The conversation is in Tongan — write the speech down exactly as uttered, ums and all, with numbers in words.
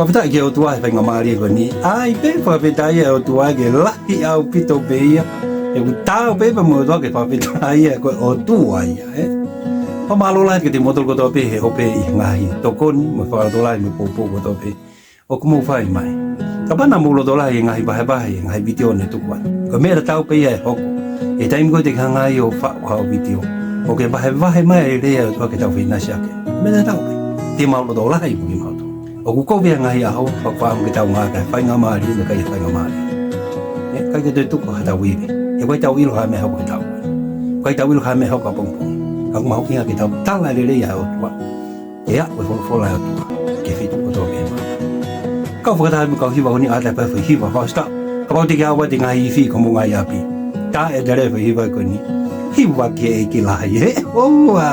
Fakafetaʻi ki he ʻOtua he faingamālie ko eni. ʻAi pē fakafetaʻi ʻa e ʻOtua ke lahi ʻaupito pē ia. ʻOku taau pē pea mo e ʻOtua ke fakafetaʻi ia ko e ʻOtua ia, ē. Fakamālō lahi kiate kimoutolu kotoa pē he ope ʻi he ngaahi tokoni mo e fakalotolahi mo e poupou kotoa pē ʻoku mou fai mai. Kapau naʻa mou loto lahi he ngaahi vahevahe, ngaahi vitiō ne tuku atu. Ko e meʻa tatau pē ia ʻe hoko. ʻI he taimi ko ē te ke hanga ai ʻo faʻu haʻo vitiō, ʻo ke vahevahe mai e lelei ʻa e ʻOtua ke tau feinasi ʻaki. Meʻa tatau pē. Te mau loto lahi mo kimautolu. ʻOku kovi ʻa e ngaahi ʻaho, fakafāmili ke tau ngāueʻaki e faingamālie mo e kei faingamālie. ʻE, ʻikai ke toe tuku haʻatau ivi. He ʻoku ʻikai ke tau ʻilo ha meʻa hoko he taʻu. ʻIkai ke tau ʻilo ha meʻa hoko ʻapongipongi. Ka ʻoku mahuʻinga ke tau tala e lelei ʻa e ʻOtua. ʻE ʻa, ko e folofola ʻa e ʻOtua ki he feituʻu kotoa pē ʻi māmani. Kau fakataha mo e kau hiva ko eni, ʻatā pē foʻi hiva fausta. Kapau te ke ʻave atu e ngaahi ifi ki homou ngaahi ʻapi, tā ʻe te lea foʻi hiva ko eni. Hiva ki he ʻEiki lahi, ē? ʻOua.